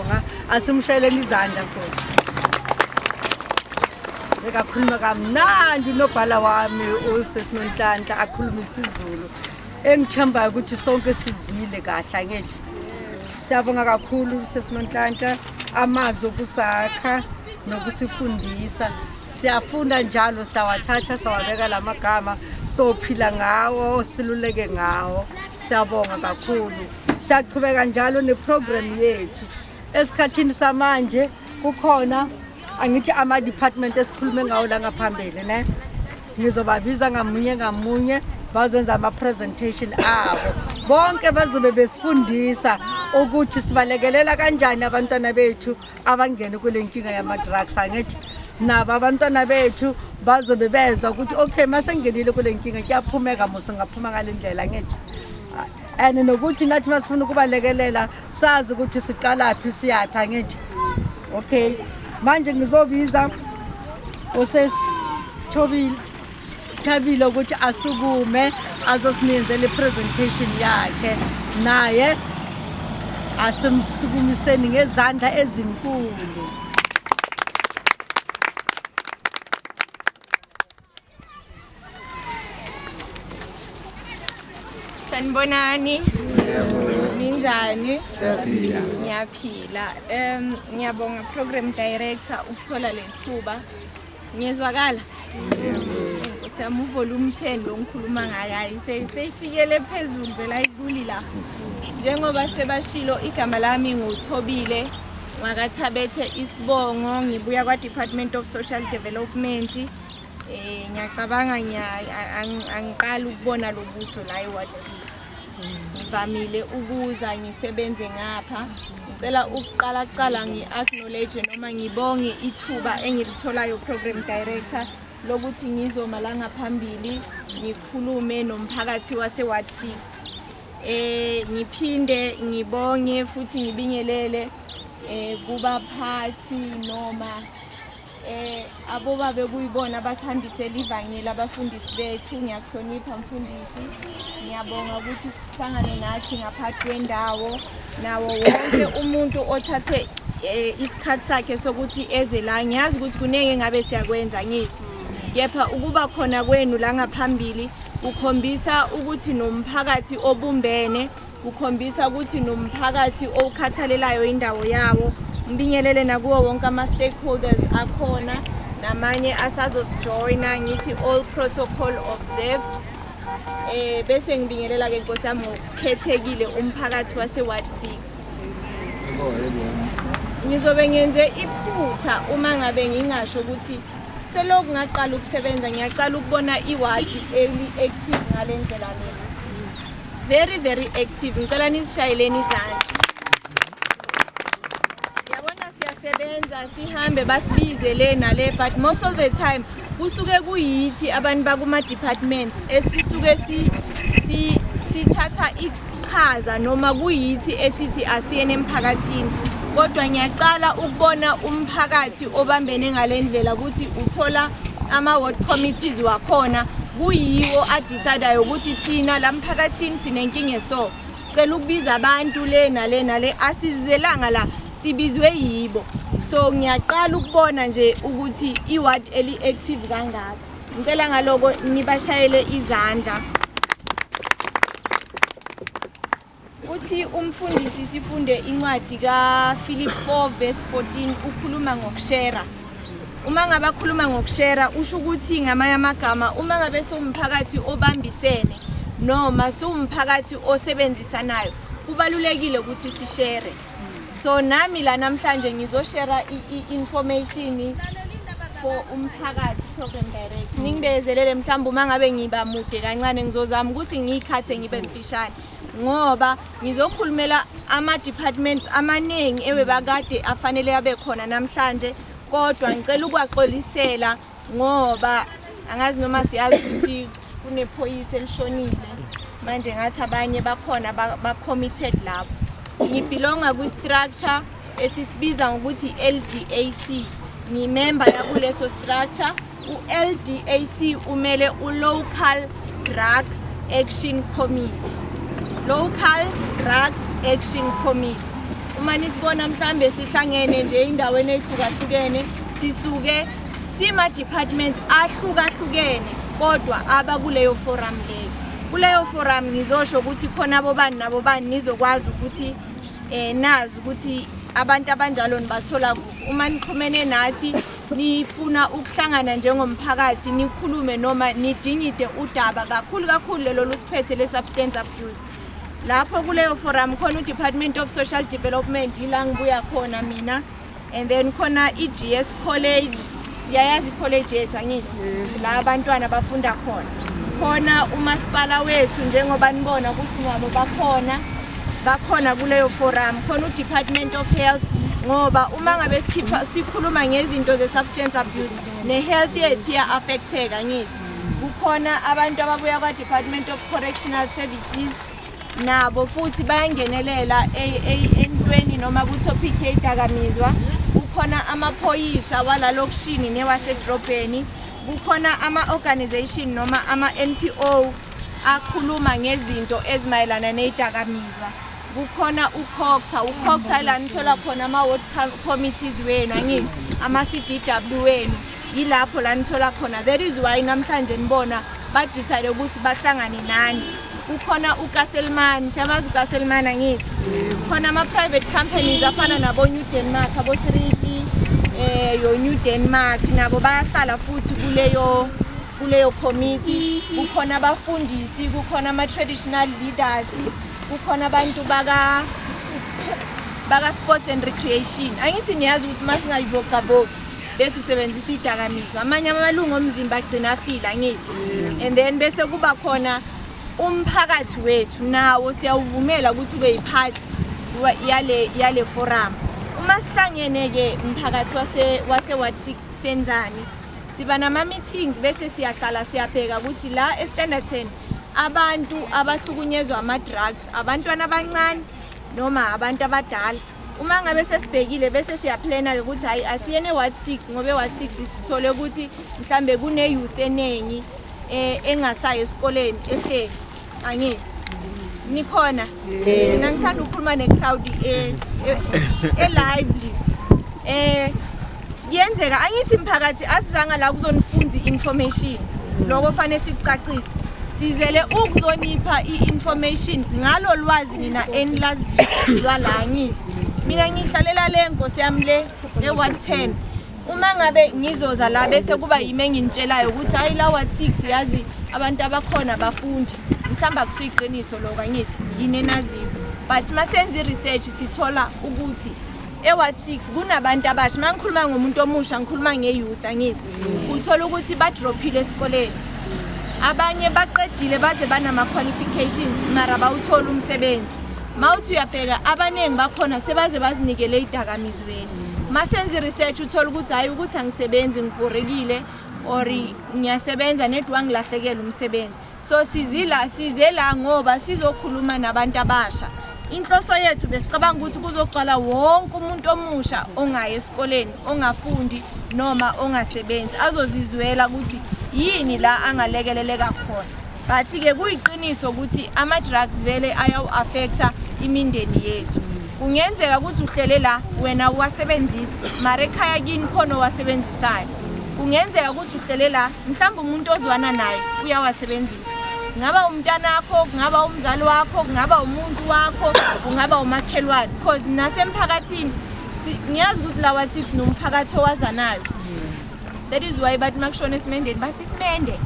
Siyabonga, asimshayeleni izandla futhi. Bekakhuluma kamnandi unobhala wami uSesinonhlanhla, akhuluma isiZulu engithembayo ukuthi sonke sizwile kahle, angithi? Siyabonga kakhulu Sesinonhlanhla, amazwi okusakha nokusifundisa. Siyafunda njalo, siyawathatha sawabeka lamagama, sophila ngawo, siluleke ngawo. Siyabonga kakhulu. Siyaqhubeka njalo neprogram yethu. Esikhathini samanje kukhona, angithi, ama-department esikhulume ngawo la ngaphambili, ne? Ngizobabiza ngamunye ngamunye, bazenza ama-presentation abo bonke, bazobe besifundisa ukuthi sibalekelela kanjani abantwana bethu abangene kule nkinga yama-drugs, angithi? Nabo abantwana bethu bazobe bezwa ukuthi okay, masengenile kule nkinga kuyaphumeka mos, ngaphuma ngale ndlela, angithi? And nokuthi nathi masifuna ukubalekelela sazi ukuthi siqalaphi, siyaphi, angithi? Okay, manje ngizobiza usesithobile Thabile ukuthi asukume azosinenzela i-presentation yakhe naye. Asimsukumiseni ngezandla ezinkulu. Sanibonani. Ninjani? Siyaphila. Ngiyaphila. Ngiyabonga program director ukuthola lethuba. Ngiyezwakala? Nkosi yami, uvolume 10 lo ngikhuluma ngayo, hayi, seyifikele phezulu vele, ayikuli la. Njengoba sebashilo, igama lami nguThobile Makathabethe isibongo, ngibuya kwa Department of Social Development. Ngiyacabanga angiqali ukubona lo buso la eWard 6. Ngivamile ukuza ngisebenze ngapha. Ngicela ukuqala kuqala ngi-acknowledge noma ngibonge ithuba engilitholayo, program director, lokuthi ngizoma la ngaphambili ngikhulume nomphakathi wase-Ward 6. Ngiphinde ngibonge futhi ngibingelele kubaphathi noma abobabe kuyibona abasihambisela ivangeli, abafundisi bethu. Ngiyakuhlonipha mfundisi, ngiyabonga ukuthi sihlangane nathi ngaphathi kwendawo, nawo wonke umuntu othathe isikhathi sakhe sokuthi eze la. Ngiyazi ukuthi kuningi engabe siyakwenza, ngithi kepha ukuba khona kwenu la ngaphambili kukhombisa ukuthi nomphakathi obumbene, kukhombisa ukuthi nomphakathi owukhathalelayo indawo yawo. Ngibingelele nakuwo wonke ama-stakeholders akhona namanye asazosijoyina, ngithi all protocol observed. Bese ngibingelela ke Nkosi yami ngokukhethekile umphakathi wase-Ward 6. Ngizobe ngenze iphutha uma ngabe ngingasho ukuthi selokhu ngaqala ukusebenza ngiyaqala ukubona iwadi eli-active ngale ndlela le, very very active. Ngicela nisishayeleni izandla. Yabona, siyasebenza, sihambe basibize le nale, but most of the time kusuke kuyithi abantu bakuma-departments esisuke sithatha iqhaza noma kuyithi esithi asiyene emphakathini, kodwa ngiyacala ukubona umphakathi obambene ngale ndlela, ukuthi uthola ama-ward committees wakhona kuyiwo adecidayo ukuthi thina la mphakathini sinenkinga, so sicela ukubiza abantu le nale nale. Asizelanga la, sibizwe yibo. So ngiyaqala ukubona nje ukuthi i-ward eli-active kangaka. Ngicela ngaloko nibashayele izandla. Uthi umfundisi sifunde incwadi kaPhilip 4 verse 14, ukhuluma ngokushera. Uma ngabe akhuluma ngokushera, usho ukuthi ngamanye amagama uma ngabe siwumphakathi obambisene noma siwumphakathi osebenzisanayo, kubalulekile ukuthi sishere. So nami la namhlanje ngizoshera i-information for umphakathi. Program director, ningibezelele mhlawumbe uma ngabe ngiba mude kancane, ngizozama ukuthi ngiyikhathe ngibe mfishane ngoba ngizokhulumela ama-departments amaningi ebebakade afanele abe khona namhlanje, kodwa ngicela ukwaxolisela ngoba angazi noma siyazi ukuthi kunephoyisa elishonile manje, ngathi abanye bakhona ba-committed lapho. Ngibelonga kwi-structure esisibiza ngokuthi LDAC, ngimember yakuleso structure. U-LDAC umele u-Local Drug Action Committee, Local Drug Action Committee. Uma Uma nisibona mhlambe sihlangene nje endaweni ehlukahlukene, sisuke sima departments ahlukahlukene kodwa aba kuleyo forum leyo. Kuleyo forum ngizosho ukuthi khona bobani nabobani, nizokwazi ukuthi nazi ukuthi abantu abanjalo nibathola kuphi. Uma nixhumene nathi nifuna ukuhlangana njengomphakathi, nikhulume noma nidingide udaba kakhulu kakhulu lelo lusiphethe le substance abuse. Lapho kuleyo forum khona u-Department of Social Development, yila ngibuya khona mina, and then khona i-GS College, siyayazi i-college yethu angithi, la abantwana bafunda khona. Khona umasipala wethu, njengoba nibona ukuthi nabo bakhona kuleyo forum. Khona u-Department of Health, ngoba uma ngabe sikhipha sikhuluma ngezinto ze-substance abuse, ne-health yethu iya-affecteka ngithi. Kukhona abantu ababuya kwa-Department of Correctional Services, nabo futhi bayangenelela entweni noma ku-topic yeyidakamizwa. Kukhona amaphoyisa walalokishini newasedrobheni. Kukhona ama-organization noma ama-NPO akhuluma ngezinto ezimayelana neyidakamizwa. Kukhona uCogta, uCogta la nithola khona ama-ward committees wenu angithi, ama-CDW wenu, yilapho la nithola khona. That is why namhlanje nibona ba-decide ukuthi bahlangane nani. Kukhona uKaselman, siyamazi uKaselman angithi. Khona ama-private companies afana nabo-New Denmark, abo-Siriti, yo New Denmark, nabo bayahlala futhi kuleyo committee. Kukhona abafundisi, kukhona ama-traditional leaders, kukhona abantu baka sports and recreation. Angithi niyazi ukuthi uma singayivocavoci bese usebenzisa idakamizwa, amanye amalungu omzimba agcina afile angithi. And then bese kuba khona umphakathi wethu, nawo siyawuvumela ukuthi ube yi-part yale forum. Uma sihlangene ke umphakathi wase Ward 6 senzani? Siba nama meetings bese siyahlala siyabheka ukuthi la eStanderton abantu abahlukunyezwa ama drugs, abantwana abancane noma abantu abadala. Uma ngabe sesibhekile bese siyaplana ke ukuthi hayi, asiyene Ward 6, ngoba eWard 6 sithole ukuthi mhlambe kune youth eningi engasayo esikoleni ehleli angithi. Nikhona? Mina ngithanda ukukhuluma ne-crowd e-lively. Kuyenzeka angithi mphakathi asizanga la kuzonifunza i-information, lokho fanele sikucacise. Sizele ukuzonipha i-information ngalo lwazi nina enilaziyo lwala angithi. Mina ngihlalela le nkosi yami le Ward 10. Uma ngabe ngizoza la bese kuba yimi enginitshelayo ukuthi hayi la Ward 6 yazi abantu abakhona abafundi, mhlawumbe akusiyiqiniso lokho angithi, yini enaziyo. But masenza i-research sithola ukuthi eWard 6 kunabantu abasha. Uma ngikhuluma ngomuntu omusha ngikhuluma nge-youth angithi. Uthola ukuthi badrophile esikoleni, abanye baqedile baze banama-qualifications mara bawuthola umsebenzi. Mawuthi uyabheka abaningi bakhona sebaze bazinikele ey'dakamizweni. Masenza i-research uthola ukuthi hhayi ukuthi angisebenzi, ngibhorekile, or ngiyasebenza nedi wangilahlekela umsebenzi. So size la ngoba sizokhuluma nabantu abasha. Inhloso yethu besicabanga ukuthi kuzogcwala wonke umuntu omusha ongayi esikoleni, ongafundi noma ongasebenzi, azozizwela ukuthi yini la angalekeleleka khona. But-ke kuyiqiniso ukuthi ama-drugs vele ayawu-affecta imindeni yethu. Kungenzeka ukuthi uhlele la wena uwasebenzisa, mara ekhaya kini khona owasebenzisayo. Kungenzeka ukuthi uhlele la mhlawumbe umuntu ozwana naye uyawasebenzisa. Kungaba umntanakho, kungaba umzali wakho, kungaba umuntu wakho, kungaba umakhelwane. Because nasemphakathini ngiyazi ukuthi la Ward 6 nomphakathi owazanayo. That is why bathi makushona esimendeni bathi isimende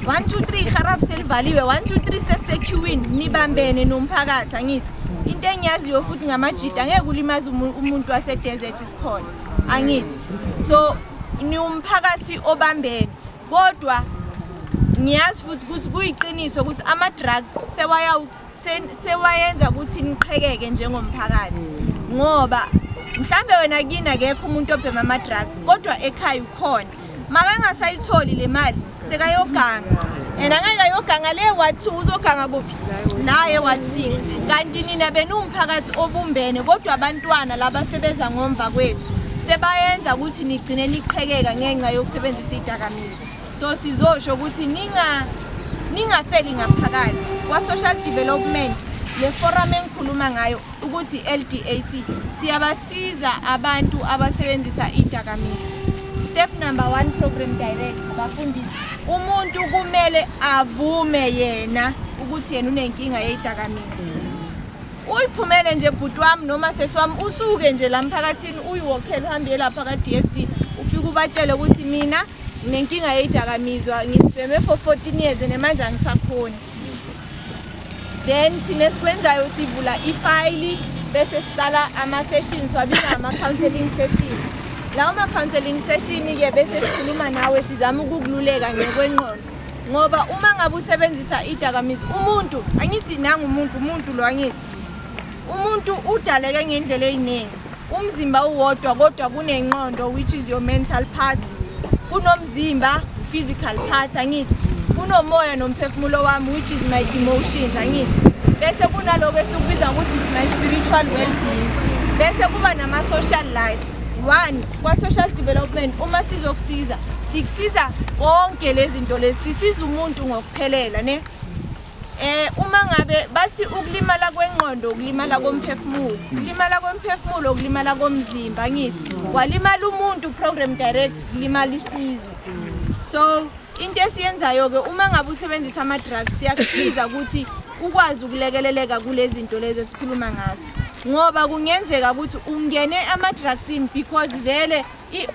1 2 3 haraf selivaliwe, 1 2 3 sesequeuing, nibambene nomphakathi angithi. Into engiyaziyo futhi ngamajida, angeke ulimaze umuntu wase desert sikhona angithi. So ni umphakathi obambene, kodwa ngiyazi futhi ukuthi kuyiqiniso ukuthi ama drugs sewayenza ukuthi niqhekeke njengomphakathi, ngoba mhlambe wena kini akekho umuntu obhema ama drugs, kodwa ekhaya ukhona. Makangasayitholi le mali sekayoganga, and angeke ayoganga le Ward 2, uzoganga kuphi? La e Ward 6. Kanti nina beniwumphakathi obumbene, kodwa abantwana laba sebeza ngomva kwethu sebayenza ukuthi nigcine niqhekeka ngenxa yokusebenzisa idakamizwa. So sizosho ukuthi ningafeli ngaphakathi kwa social development. Le forum engikhuluma ngayo Ukuthi LDAC siyabasiza abantu abasebenzisa idakamizwa. Step number 1, program director, bafundisi, umuntu kumele avume yena ukuthi yena unenkinga yeyidakamizwa. Uyiphumele nje bhuti wami noma sesi wami, usuke nje la mphakathini, uyiwokhele, uhambe lapha ka-DSD, ufike ubatshele ukuthi mina nginenkinga yeyidakamizwa, ngisibheme for 14 years and manje angisakhoni. Then thina esikwenzayo, sivula ifayili bese siqala ama-sessions, siwabiza ama-counseling session. Lawo ma-counseling session-ke bese sikhuluma nawe, sizama ukukululeka ngokwengqondo, ngoba uma ngabe usebenzisa idakamizwa, umuntu, angithi nangumuntu, umuntu lo, angithi umuntu udaleke ngendlela ey'ningi, umzimba uwodwa kodwa kunengqondo, which is your mental part, kunomzimba, physical part, angithi kunomoya nomphefumulo wami, which is my emotions, angithi bese kunaloko esikubiza ukuthi it's my spiritual well-being, bese kuba nama-social lives. One kwa-social development, uma sizokusiza, sikusiza konke lezi zinto lezi, sisiza umuntu ngokuphelela ne. Uma ngabe bathi ukulimala kwengqondo, ukulimala komphefumulo, ukulimala komphefumulo, ukulimala komzimba, ngithi walimala umuntu, program director, kulimala isizwe. So into esiyenzayo ke, uma ngabe usebenzisa ama drugs, siyakusiza ukuthi ukwazi ukulekeleleka kulezi zinto lezi esikhuluma ngazo, ngoba kungenzeka ukuthi ungene ama-drugsini because vele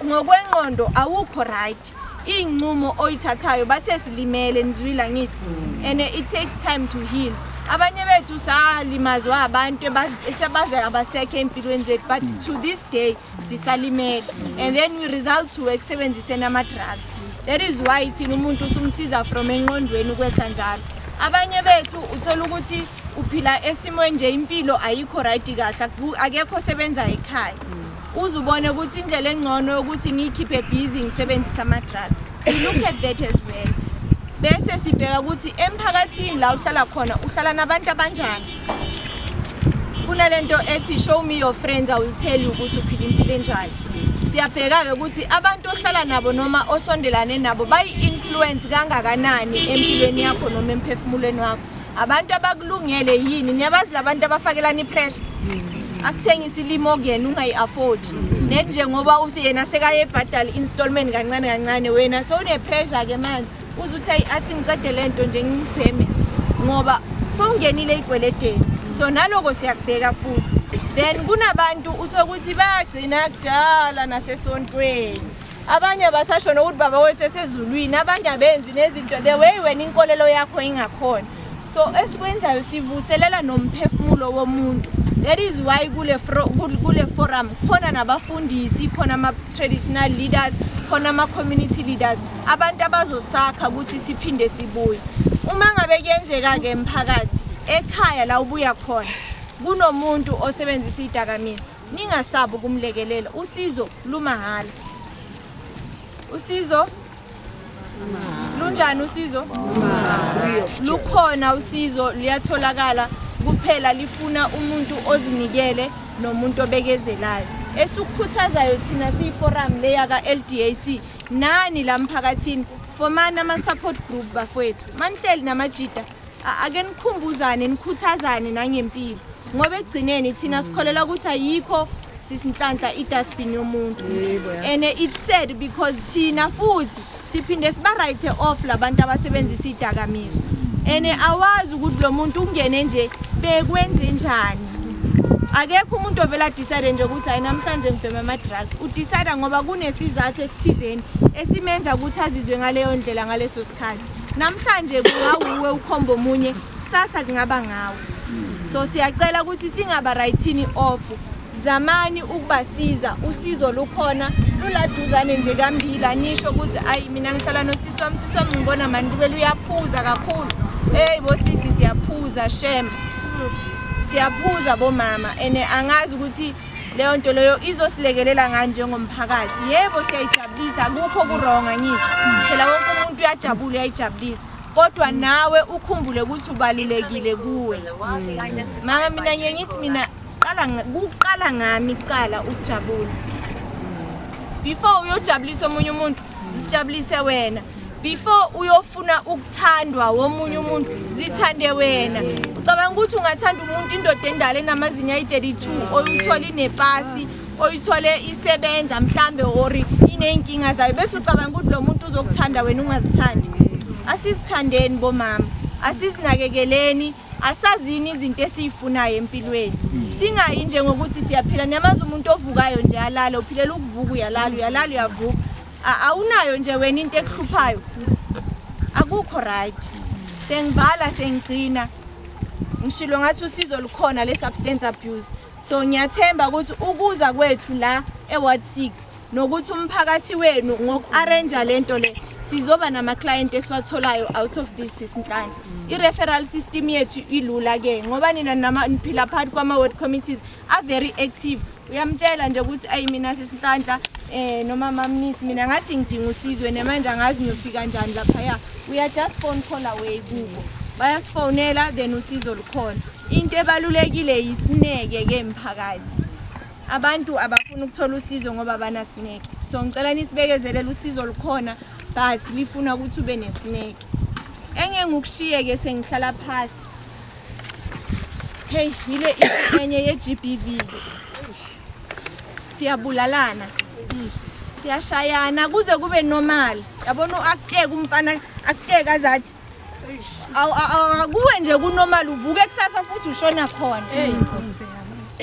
ngokwengqondo awukho right. Iy'nqumo oyithathayo, bathe silimele, nizwile ngithi, and it takes time to heal. Abanye bethu salimazwa abantu esebaze abasekho ey'mpilweni zethu, but to this day sisalimele, and then we result to ekusebenziseni ama-drugs. That is why thina umuntu usumsiza from engqondweni ukwehla njalo. Abanye bethu uthola ukuthi uphila esimweni nje, impilo ayikho right kahle, akekho osebenza ekhaya, uze ubone ukuthi indlela engcono yokuthi ngiyikhiphe busy, ngisebenzise ama-drugs. We look at that as well, bese sibheka ukuthi emphakathini la uhlala khona, uhlala nabantu abanjani. Kunalento ethi, "Show me your friends, I will tell you ukuthi uphila impilo enjani." Siyabheka-ke ukuthi abantu ohlala nabo noma osondelane nabo bayi-influence kangakanani empilweni yakho noma emphefumulweni wakho, abantu abakulungele yini. Niyabazi labantu abafakelana i-pressure, akuthengisa ilimo kuyena ungayi-afford, net njengoba yena sekayebhadala i-installment kancane kancane, wena sowune-pressure-ke manje, uze uthi, "Ayi, athi ngicede le nto nje ngibheme," ngoba sowungenile ey'kweleteni. So naloko siyakubheka futhi. Then kunabantu uthole ukuthi bayagcina kudala nasesontweni, abanye basasho nokuthi baba wethu esezulwini, abanye abenzi nezinto the way wena inkolelo yakho ingakhona. So esikwenzayo, sivuselela nomphefumulo womuntu. That is why kule forum khona nabafundisi, khona ama-traditional leaders, khona ama-community leaders, abantu abazosakha ukuthi siphinde sibuye. Uma ngabe kuyenzeka-ke mphakathi, ekhaya la ubuya khona kunomuntu osebenzisa iy'dakamizwa, ningasabi ukumlekelela. Usizo lumahhala. Usizo lunjani? Usizo lukhona, usizo luyatholakala, kuphela lifuna umuntu ozinikele nomuntu obekezelayo. Esikukhuthazayo thina siyi-forum le yaka-LDAC, nani la mphakathini, fomani ama-support group bafowethu, manihleli namajida, ake nikhumbuzane, nikhuthazane nangempilo, ngoba ekugcineni thina sikholelwa ukuthi ayikho, sisinhlanhla, i-dustbin yomuntu. And it's sad because thina futhi siphinde siba-write off labantu abasebenzisa iy'dakamizwa, and awazi ukuthi lo muntu ungene nje bekwenze njani. Akekho umuntu ovela adecide nje ukuthi, "Hayi, namhlanje ngibhema ama-drugs." Udecide ngoba kunesizathu esithizeni esimenza ukuthi azizwe ngaleyo ndlela ngaleso sikhathi. Namhlanje kungawuwe ukhomba omunye, kusasa kungaba ngawe. So siyacela ukuthi singaba-write-ini off, zamani ukubasiza. Usizo lukhona, luladuzane nje kambila. Nisho ukuthi, "Ayi, mina ngihlala nosisi wami, sisi wami ngibona mani kubele uyaphuza kakhulu." Hey bosisi, siyaphuza shem, siyaphuza bomama, and angazi ukuthi leyo nto leyo izosilekelela ngani njengomphakathi. Yebo, siyayijabulisa, akukho ku-wrong, angithi phela wonke umuntu uyajabula, uyayijabulisa, kodwa nawe ukhumbule ukuthi ubalulekile kuwe. Mama, mina ngiye ngithi mina kuqala ngami kuqala ukujabula before uyojabulisa omunye umuntu. Sijabulise wena. Before uyofuna ukuthandwa womunye umuntu, zithande wena. Ucabanga ukuthi ungathanda umuntu, indoda endala enamazinyo ayi-32, oyuthole inepasi, oyithole isebenza mhlambe, or iney'nkinga zayo, bese ucabanga ukuthi lo muntu uzokuthanda wena ungazithandi? Asizithandeni bomama, asizinakekeleni, asazini izinto esiyifunayo empilweni. Singayi nje ngokuthi siyaphila. Niyamazi umuntu ovukayo nje alale, uphilela ukuvuka, uyalala, uyalala, uyavuka. Awunayo nje wena into ekuhluphayo, akukho right. Sengivala, sengigcina ngishilo ngathi usizo lukhona le-substance abuse. So ngiyathemba ukuthi ukuza kwethu la e-ward 6 nokuthi umphakathi wenu ngoku-arrange lento le, sizoba nama-client esiwatholayo out of this. Sis Nhlanhla, i-referral system yethu ilula-ke ngoba nina niphila phakathi kwama-ward committees are very active. Uyamtshela nje ukuthi, ayi, mina Sis Nhlanhla, noma mamnisi, mina ngathi ngidinga usizo nemanje angazi ngiyofika kanjani laphaya. We are just phone call away kubo, bayasifonela, then usizo lukhona. Into ebalulekile yisineke-ke mphakathi. Abantu abafuna ukuthola usizo ngoba abanasineke, so ngicela nisibekezelele. Usizo lukhona, but lifuna ukuthi ube nesineke. Engeke ngukushiye-ke, sengihlala phasi. Hey, yile issue enye ye-GBV. Siyabulalana, siyashayana kuze kube normal. Yabona, akuteka umfana, akuteka azathi kuwe nje kunormal, uvuke kusasa futhi ushona khona.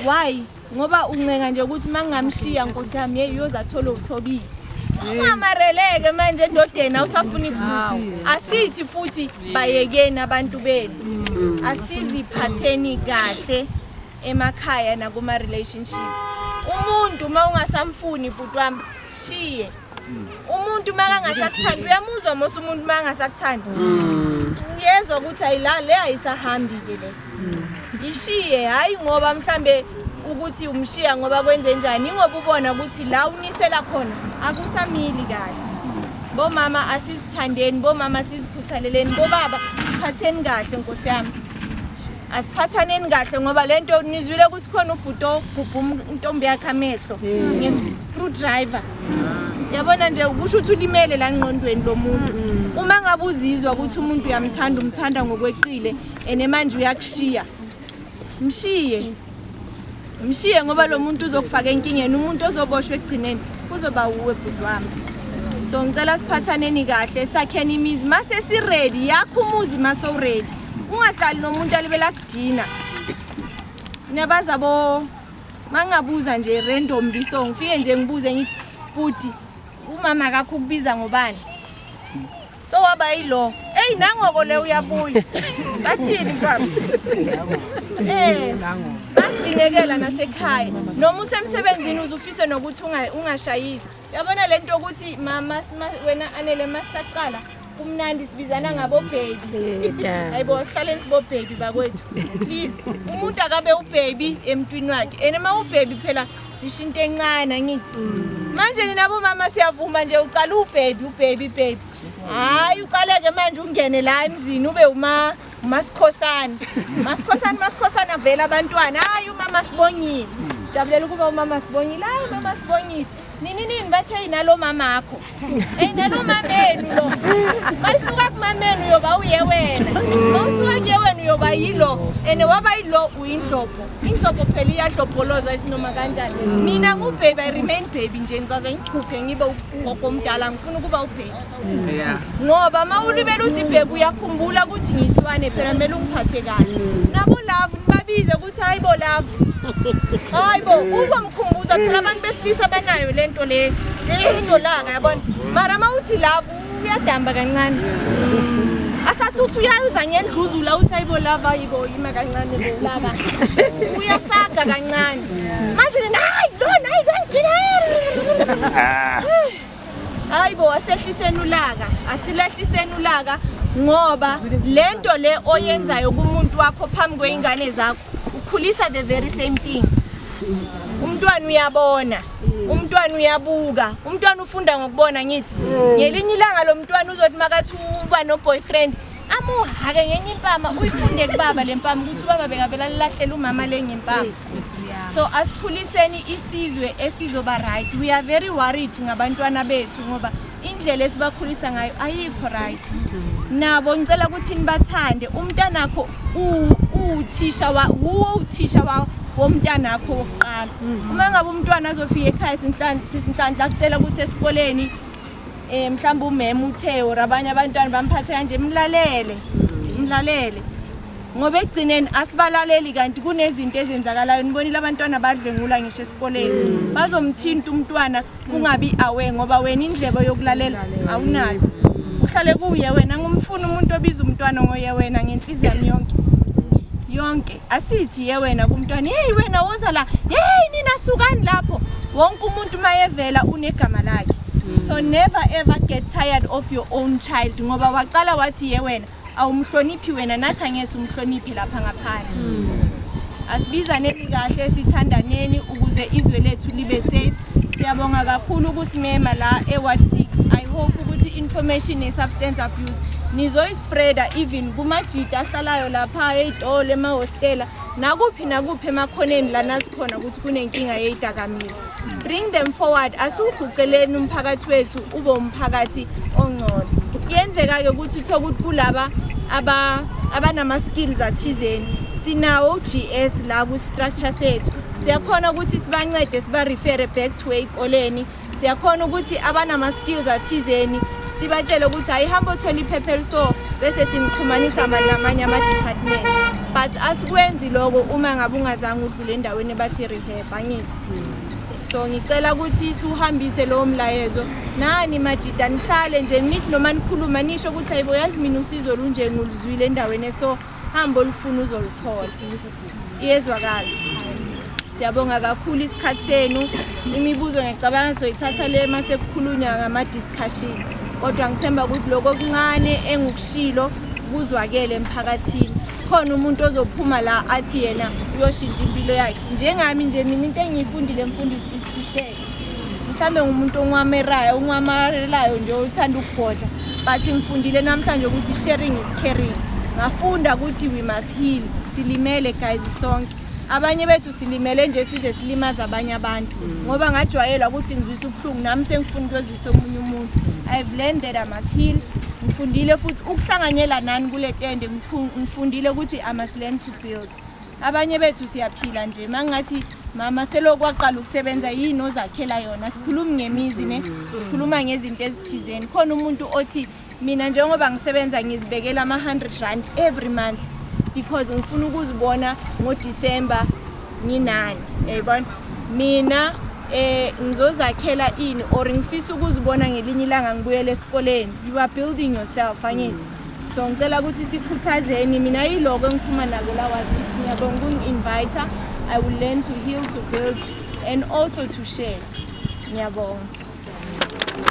Why? Ngoba uncenga nje ukuthi mangingamshiya, nkosi yami, hey, uyozathola uthobile. Ungamareleke manje endodeni, awusafuni kusuka. Asithi futhi bayekeni abantu benu. Asiziphatheni kahle emakhaya nakuma relationships. Umuntu uma ungasamfuni, bhuti wami, shiye. Umuntu uma kangasakuthandi, uyamuzwa mos umuntu uma angasakuthandi, uyezwa ukuthi ayila le, ayisahambi-ke le, ishiye. Hhayi ngoba mhlambe ukuthi umshiya ngoba kwenze njani, ingoba ubona ukuthi la unisela khona akusamili kahle. Bomama, asizithandeni. Bomama, sizikhuthaleleni. Bobaba, siphatheni kahle, nkosi yami, asiphathaneni kahle, ngoba le nto nizwile ukuthi khona ubhuti ogubha intombi yakhe amehlo nge-screwdriver. Yabona nje, kusho ukuthi ulimele la ngqondweni lo muntu. Uma ngabe uzizwa ukuthi umuntu uyamthanda, umthanda ngokweqile, and manje uyakushiya, mshiye, mshiye, ngoba lo muntu uzokufaka enkingeni. Umuntu ozoboshwa ekugcineni kuzoba wuwe, bhuti wami. So ngicela siphathaneni kahle, sakheni imizi mase si-ready. Yakho umuzi mase u-ready, ungahlali nomuntu alibela kudina. Niyabaza bo, mangabuza nje randomly, so ngifike nje ngibuze ngithi, "Bhuti, umama kakho ukubiza ngobani?" So waba yilo, eyi, nangoko le uyabuya. Bathini baba? Bakudinekela nasekhaya noma usemsebenzini, uze ufise nokuthi ungashayisi. Yabona le nto ukuthi mama wena anele masaqala kumnandi, sibizana ngabo baby. Hayibo, sihlaleni sibo baby bakwethu, please. Umuntu akabe ubaby emntwini wakhe, and uma ubaby phela sisho into encane. Angithi manje nina bomama siyavuma nje, ucala ubaby, ubaby, baby, hayi, uqaleke manje ungene la emzini ube uma uMasikhosana, Masikhosana, Masikhosana, vele abantwana, hayi, umama Sibongile, jabulela ukuba umama Sibongile, hayi, umama Sibongile, nini nini, bathe yinalo mama akho, eyi, nalo mamenu lo. Mayisuka kumamenu uyoba uye wena, mawusuka kuye wena uyoba yilo, and waba yilo uyindlobho. Indlobho phela iyadlobholozwa isinoma kanjani. Mina ngu-baby, I remain baby nje, ngizaze ngiguge ngibe ugogo omdala, ngifuna ukuba ubaby, ngoba uma ulibele uthi baby, uyakhumbula ukuthi ngiyiswane phela, kumele ungiphathe kahle. Nabo love, nibabize ukuthi, "Hayi bo, love, hayi bo." Uzomkhumbuza phela. Abantu besilisa banayo lento le inolaka, yabona. Mara uma uthi love, uyadamba kancane, asathi uthi uyawuza ngendluzula, uthi, "Hayibo love, hayibo, ima kancane bo laka." Uyasaga kancane. Manje nina, hayi lona, hayi lona, hayi bo. Asehliseni ulaka, asilehliseni ulaka, ngoba lento le oyenzayo kumuntu wakho phambi kwey'ngane zakho, ukhulisa the very same thing. Umntwana uyabona, umntwana uyabuka, umntwana ufunda ngokubona. Ngithi ngelinye ilanga lo mntwana uzothi makathi uba no-boyfriend, amuhake ngenye impama. Uyifunde kubaba le mpama, ukuthi ubaba bekavela lilahlela umama le ngempama. So asikhuliseni isizwe esizoba right. We are very worried ngabantwana bethu ngoba indlela esibakhulisa ngayo ayikho right. Nabo ngicela ukuthi nibathande. Umntanakho uwuthisha wa wuwo uthisha wa womntanakho wokuqala. Uma ngabe umntwana azofika ekhaya sisinhlanhla akutshela ukuthi esikoleni mhlawumbe umema uthe or abanye abantwana bamphathe kanje, mlalele, mlalele, ngoba ekugcineni asibalaleli kanti kunezinto ezenzakalayo. Nibonile abantwana badlwengula ngisho esikoleni, bazomthinta umntwana ungabi aware ngoba wena indlebe yokulalela awunayo, uhlale kuye wena. Ngumfuna umuntu obiza umntwana ngoye wena ngenhliziyo yami yonke yonke. Asithi ye wena kumntwana, hey wena woza la, hey nina sukani lapho. Wonke umuntu mayevela unegama lakhe. So never ever get tired of your own child, ngoba waqala wathi ye wena, awumhloniphi wena, nathi angeke umhloniphe lapha ngaphandle. Asibizaneni kahle, sithandaneni ukuze izwe lethu libe safe. Siyabonga kakhulu ukusimema la e-Ward 6. I hope ukuthi information ye-substance abuse nizoyispreada even kumajita ahlalayo lapha ey'tolo, emahostela, nakuphi nakuphi emakhoneni la nazikhona ukuthi kunenkinga yeyidakamizwa. Bring them forward. Asiwuguqeleni umphakathi wethu ube umphakathi ongcono. Kuyenzeka-ke ukuthi uthole ukuthi kulaba abanama-skills athizeni, sinawo u-GS la ku-structure sethu, siyakhona ukuthi sibancede, siba-refere back to ey'koleni. Siyakhona ukuthi abanama-skills athizeni sibatshele ukuthi ayihambe othola iphepha eliso, bese sinixhumanisa namanye ama-department. But asikwenzi lokho uma ngabe ungazange udlule endaweni ebathi rehab, angithi? So ngicela ukuthi siwuhambise lowo mlayezo. Nani majida, nihlale nje nithi noma nikhuluma nisho ukuthi ayibo, yazi mina usizo olunje nguluzwile endaweni eso, hamba olufuna uzoluthola. Iyezwakala. Siyabonga kakhulu isikhathi senu. Imibuzo ngiyacabanga soyithatha le mase kukhulunywa ngama-discussion, kodwa ngithemba ukuthi lokho okuncane engikushilo kuzwakele emphakathini. Khona umuntu ozophuma la athi yena uyoshintsha impilo yakhe njengami nje. Mina into engiyifundile, mfundisi, is to share. Mhlambe ngumuntu onwamerelayo, onwamarelayo nje, othanda ukugodla, but ngifundile namhlanje ukuthi sharing is caring. Ngafunda ukuthi we must heal. Silimele guys sonke, abanye bethu silimele nje size silimaze abanye abantu, ngoba ngajwayela ukuthi ngizwisa ubuhlungu, nami sengifuna ukuyozwisa omunye umuntu. I've learned that I must heal. Ngifundile futhi ukuhlanganyela nani kule tende. Ngifundile ukuthi I must learn to build. Abanye bethu siyaphila nje, mangathi mama selokhu waqala ukusebenza yini ozakhela yona? Sikhulumi ngemizi ne, sikhuluma ngezinto ezithizeni. Khona umuntu othi mina njengoba ngisebenza ngizibekela ama-100 rand every month because ngifuna ukuzibona ngoDisemba nginani, yayibona mina ngizozakhela ini, or ngifisa ukuzibona ngelinye ilanga ngibuyele esikoleni. You are building yourself, angithi? So ngicela ukuthi sikhuthazeni. Mina yiloko engiphuma nako la Ward 6. Ngiyabonga ukungi-invite. I will learn to heal, to build and also to share. Ngiyabonga.